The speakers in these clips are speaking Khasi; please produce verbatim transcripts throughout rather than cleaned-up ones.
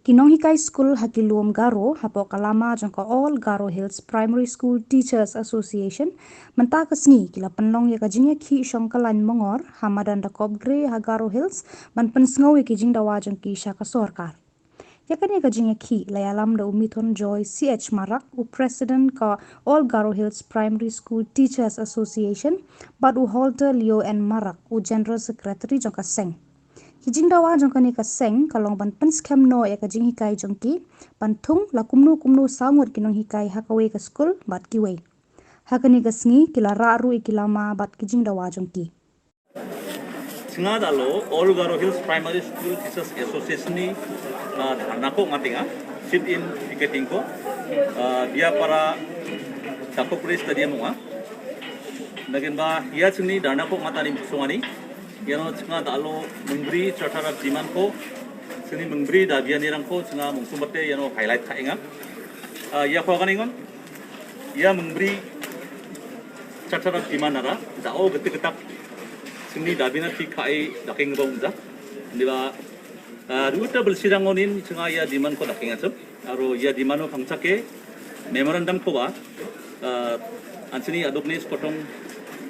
Ki nonghikai skul ha ki lum Garo hapoh ka lama jong ka All Garo Hills Primary School Teachers Association mynta ka sngi ki la pynlong ïa ka jingïakhih shongkhlain mongor ha madan Dakopgre ha Garo Hills ban pynsngew ïa ki jingdawa jong ki sha ka sorkar. Ïa kane ka jingïakhih la ïalam da u Mithun Joy C H Marak, u President ka All Garo Hills Primary School Teachers Association, bad u Halter Leo N Marak, u General Secretary jong ka seng. Ki jingdawa jong kane ka seng ka long ban pynskhem noh ïa ka jinghikai jong ki, ban thung la kumno kumno saw ngut ki nonghikai ha kawei ka skul bad kiwei. Ha kane ka sngi ki la rah ruh ïa ki lama bad ki jingdawa jong ki. Chngah da lo All Garo Hills Primary School Teachers Association ni, ah, dharna ko nga tinga, sit in picketing ko, ah, Biapara Dakopgre Stadium nga. Nangkin ba ïa chngni dharna ko nga tani sungani. Ïa no chngah da lo mynbri charter of demand ko, chngni mynbri da biani rang ko, chngah mungsum bate ïa no highlight kha inga. Ah, ïa ko kani ngon. Ïa mynbri charter of demand nara da o gete getak chngni da bina ti kha ai da king bong da. Ni ba, ah, ruta bel sidang onin chngah ïa demand ko da king achum. Aro ïa demand o khang chake memorandum ko ba, ah, ansini adukni spotong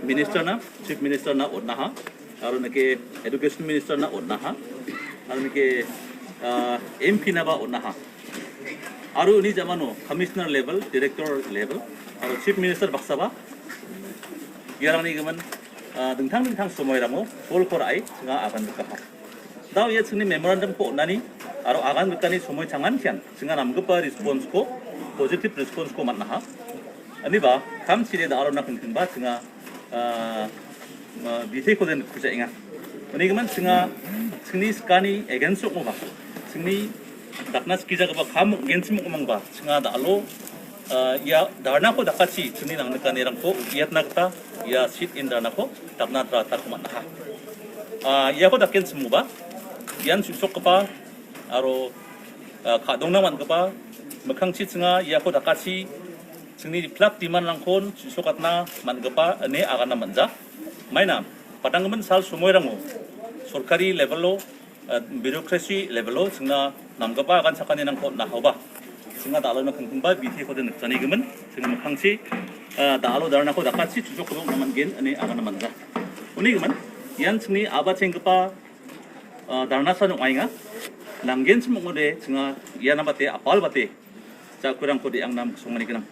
minister na, chief minister na otna ha. Aro nake education minister na otna ha. Aro nake, ah, M P na ba otna ha. Aro ni jamano commissioner level, director level, aro chief minister baksa ba. Ïarang ni gaman, ah, dingthang dingthang somoi rango, pol kor ai, chngah agan ka ha. Daw ïa chngni memorandum ko nani, aro agan ka ni somoi changan kian, chngah nam ka pa response ko, positive response ko man na ha. Ani ba, kam sini da aro na kengkeng ba, chngah, ah, ah, bithei ko den kuja inga. Ani gaman chngah, chngni skani against mo ba. Chngni dakna skija ka ba kam against mo mang ba. Chngah da alo, ah, ïa dharna ko dakachi, chngni nang nekani rang ko, ïa tna kata, ïa sit in dharna ko, dakna tra ta ko man ha. Ah, ïa ko dakin semu ba, ïan susok ka pa, aro, ah, ka dong na man ka pa, mekhang chit chngah, ïa ko dakachi, chngni plak timan langkon, sisokatna, man gapa, ne agana manja. Maina, padang men sal sumoi rango. Sorkari level lo, eh, bureaucracy level lo, chngna nam gapa agan sakani nangko na hoba. Chngna da alo na khang ba, bithi ko den chani gemen, chngna khang si, eh, da alo darna ko dakat si, chusok ko naman gen, ne agana manja. Uni gemen, ïan chngni aba cheng gapa, eh, darna sa nuk ai nga, nang gen chmuk ngode, chngna ïan abate, apal bate, cha kurang ko de ang nam sungani kenang.